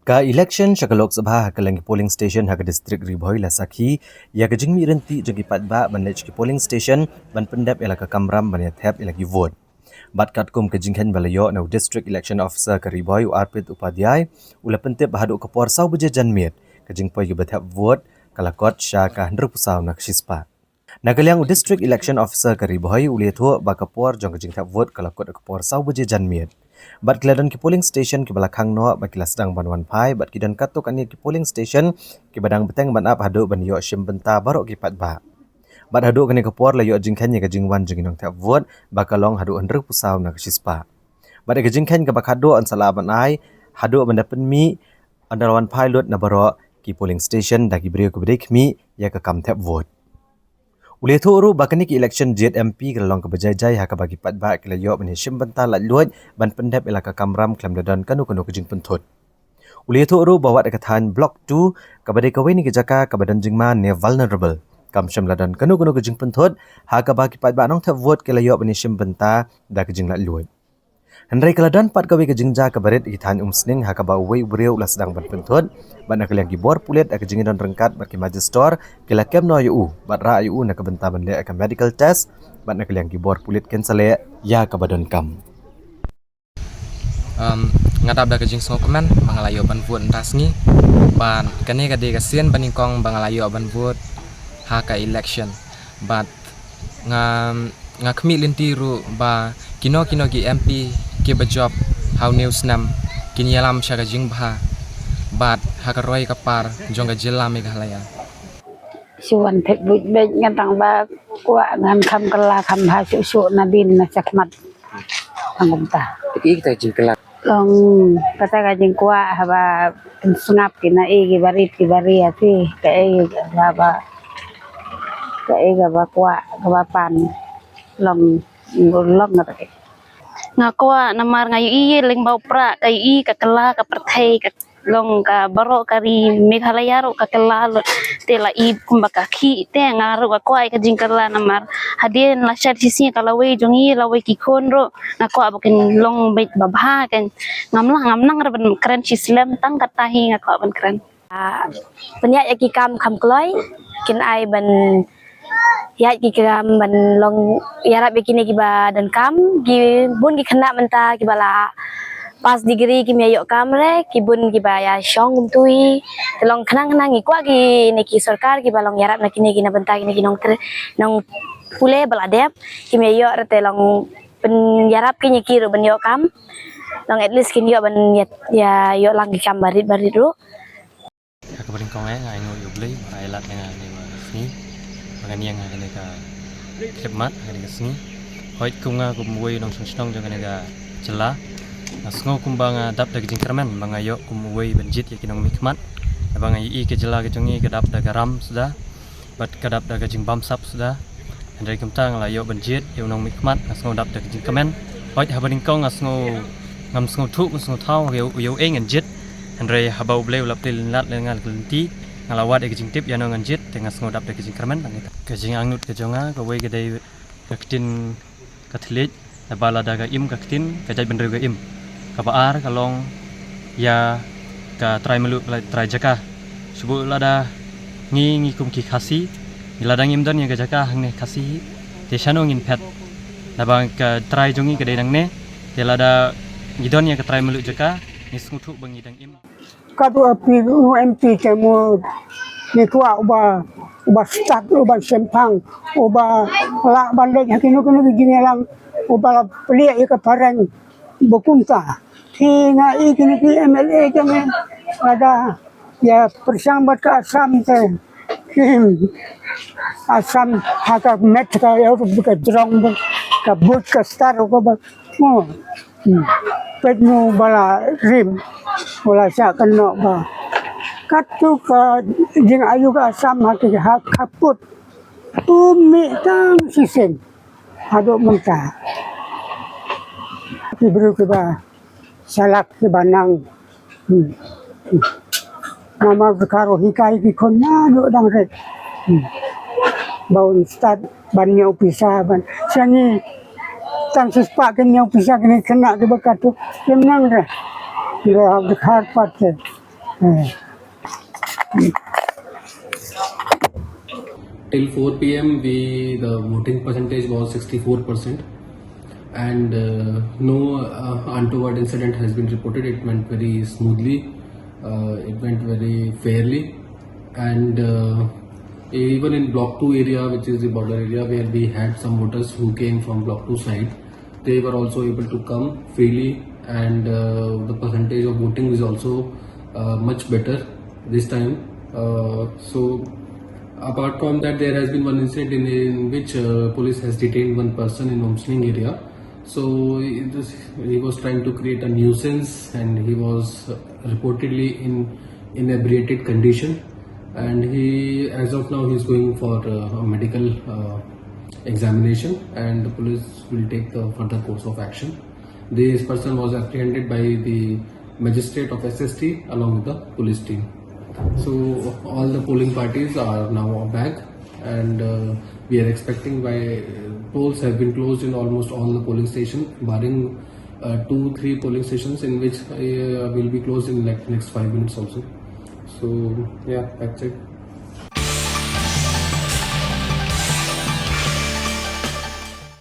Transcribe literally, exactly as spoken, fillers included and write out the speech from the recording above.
Ka election sha ka Lok Sabha ha kylleng ki polling station ha ka district Ri Bhoi la sakhi ïa ka jingmih ryntih jong ki paidbah ban leit sha ki polling station ban pyndep ïa la ka kamram ban ïa thep ïa la ki vote. Bad katkum ka jingkheiñ ba la ïoh na u District Election Officer ka Ri Bhoi, u Arpit Upadhyay, u la pyntip ba haduh ka por saw baje janmiet, ka jingpoi kaba thep vote ka la kot sha ka hynriew phew saw na ka shispah. Na ka liang u District Election Officer ka Ri Bhoi u la ïathuh ba ka por jong ka jingthep vote ka la kot ha ka por saw baje janmiet. Bad ki la don ki polling station kiba la khang noh ba ki la sdang ban wan phai, bad ki don katto katne ki polling station kiba dang bteng ban ap haduh ban ïoh shim bynta baroh ki paidbah. Bad haduh kane ka por la ïoh jingkheiñ ïa ka jingwan jong ki nongthep vote ba ka long haduh hynriew phew saw na ka shispah. Bad ïa ka jingkheiñ kaba khadduh yn sa lah ban ai haduh ban da pynmih, yn da la wan phai lut na baroh ki polling station da ki briew kiba dei khmih ïa ka kam thep vote. U la ïathuh ruh ba kane ka election jied M P ka la long kaba jai jai ha kaba ki paidbah ki la ïoh ban ïa shim bynta laitluid ban pyndep ïa la ka kamram khlem da don kano kano ka jingpynthut. U la ïathuh ruh ba wat ka thaiñ Block two kaba dei kawei na ki jaka kaba don jingma ne vulnerable, kam shym la don kano kano ka jingpynthut ha kaba ki paidbah nongthep vote ki la ïoh ban ïa shim bynta da ka jinglaitluid. Hynrei ka la don pat kawei ka jingjia kaba rit ha ki thaiñ Umsning ha kaba uwei u briew u la sdang ban pynthut, bad na ka liang ki bor pulit ha ka jingïadon ryngkat bad ki magistrate ki la kem noh ïa u bad rah ïa u na ka bynta ban leh ïa ka medical test, bad na ka liang ki bor pulit kin sa leh ïa kaba donkam. Um, nga dap da ka jingsngewkmen ba nga la ïoh ban vote mynta sngi. Bad kane ka dei ka sien ba nyngkong ba nga la ïoh ban vote ha ka election. Bad nga, nga khmih lynti ruh ba kino kino ki M P kiba jop ha une u snem kin ïalam sha ka jingbha bad ha ka roi ka par jong ka jylla Meghalaya. Shu wan thep buit beit, ngan tang ba kwah ngan kham kylla kham bha shuh shuh nadien na shakhmat. Tang kumta. Te ki ta jingkylla. Long kata ka jingkwah haba pynsngap ki na i ki barit ki baria ti ka i ba ba ka i ka ba kwah ka ba pan long long kata ka. Nga kwah namar nga ïohi lyngba u Prah ka ïohi ka kylla ka pyrthei ka long ka baroh ka ri Meghalaya ruh ka kylla lut. Te la i kumba ka khih te nga ruh ka kwah ka jingkylla namar hadien la shat shisngi ka lawei jong i lawei ki khun ruh nga kwah ba kin long beit ba bha kan. Ngam lah ngam nang re ban kren shi slem tang kata hi nga kwah ban kren. Ah, pynïaid ïa ki kam kham kloi kin ai ban ïaid ki kam ban long ïarap ïa kine kiba donkam. Ki bun ki khynnah mynta kiba la pass degree kim ïa ïoh kam re, ki bun kiba ïa shong kumtu hi. Te long khnang khnang ngi kwah kine ki sorkar kiba long ïarap na kine ki na bynta kine ki nongtre nongpule ba la dep kim ïa ïoh re te long pynïarap kine ki ruh ban ïoh kam. Long at least kin ïoh ban ïa, ïa ïoh lang ki kam barit barit ruh. Ha kaba nyngkong eh nga ainguh ïa U Blei ba ai lad ïa nga kane ka sngi ba ngan ïeng ha kane ka khlieh mat ha kane ka sngi. Hooid kum nga kum uwei u nongshong shnong jong kane ka jylla, nga sngew kumba nga dap da ka jingkyrmen ba nga ïoh kum uwei ban jied ïa ki nongmihkhmat. Naba nga ïohi ka jylla ka jong ngi ka dap da ka ram suda bad ka dap da ka jingbamsap suda. Hynrei kumta nga la ïoh ban jied ïa u nongmihkhmat, nga sngew dap da ka jingkmen. Hooid haba nyngkong nga sngew ngam sngewthuh, ngam sngewthaw ïa u, ïa u ei ngan jied. Hynrei haba U Blei u la plie lynlad ïa nga ka lynti, nga la wad ïa ka jingtip ïano ngan jied, te nga sngew dap da ka jingkyrmen. Ka jingangnud ka jong nga kawei ka dei ka ktien ka thylliej, naba lada ka im ka ktien ka jaitbynriew ka im. Kaba ar ka long ïa ka trai mluh, ka trai jaka. Shu buh lada ngi, ngi kum ki Khasi, lada ngim don ïa ka jaka hangne Khasi, te shano ngin phet? Naba ka trai jong ngi ka dei nangne, te lada ngi don ïa ka trai mluh jaka, ngi sngewthuh ba ngi dang im. Katto u M P te mo ngi kwah uba, uba stad, uba shemphang, uba lah ban leit ha kino kino ki jingïalang, uba la plie ïa ka phareng ba kumta. Te nga i kine ki M L A jong ngi lada ïa pyrshang bad ka Assam te. Kim Assam ha ka met ka ïa ka jrong ba ka buit ka star ko ba. Mo. Hmm. Peit mo ba la rim, ba la shah kynnoh ba. Katto ka jingayu ka Assam ha ki ha khappud. U mih tang shisien haduh mynta. Ki briew kiba shalak kiba nang. Hmm. Hmm. Namar ka ruh hikai ki khun naduh dang rit. Hmm. Ba un stad ban ñiew pisa ban. Sha ngi tang shispah kin ñiew pisa kine khynnah kiba katto kim nang re. Ngi ruh ha dkhar pat te. Till four p.m., we the voting percentage was sixty-four percent, and uh, no uh, untoward incident has been reported. It went very smoothly. Uh, it went very fairly, and uh, even in Block Two area, which is the border area, where we had some voters who came from Block Two side, they were also able to come freely, and uh, the percentage of voting is also uh, much better this time. Uh, so, apart from that, there has been one incident in, in which uh, police has detained one person in Umsning area. So he, this, he was trying to create a nuisance, and he was uh, reportedly in inebriated condition. And he, as of now, he is going for uh, a medical uh, examination, and the police will take the further course of action. This person was apprehended by the magistrate of S S T along with the police team. So all the polling parties are now back, and uh, we are expecting by, polls have been closed in almost all the polling stations, barring uh, two, three polling stations in which uh, will be closed in like next five minutes also. So yeah, that's it.